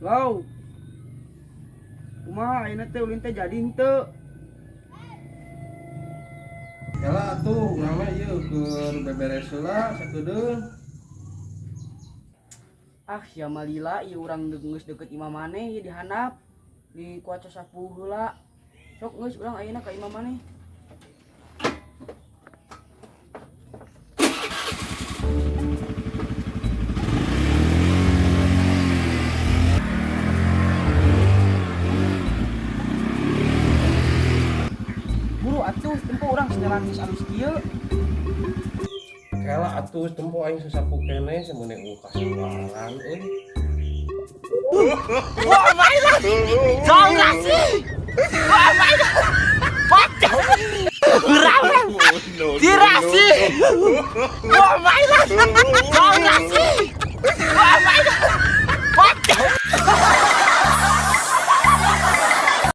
Lau. Kumaha ayeuna teh ulin teh jadi henteu? Kela atuh urang mah ieu keur beberes heula sakedeung. Ah, sia mah lila ieu urang geus deket imah maneh ieu di handap. Di kuaca sapu heula. Sok geus urang ayeuna ka imah maneh. Buru atuh tempo urang setelan geus alus kieu. Kela atuh tempo aing sasapu keneh sameuneh eueuh kasuaran euy. Tirasi! Oh my God!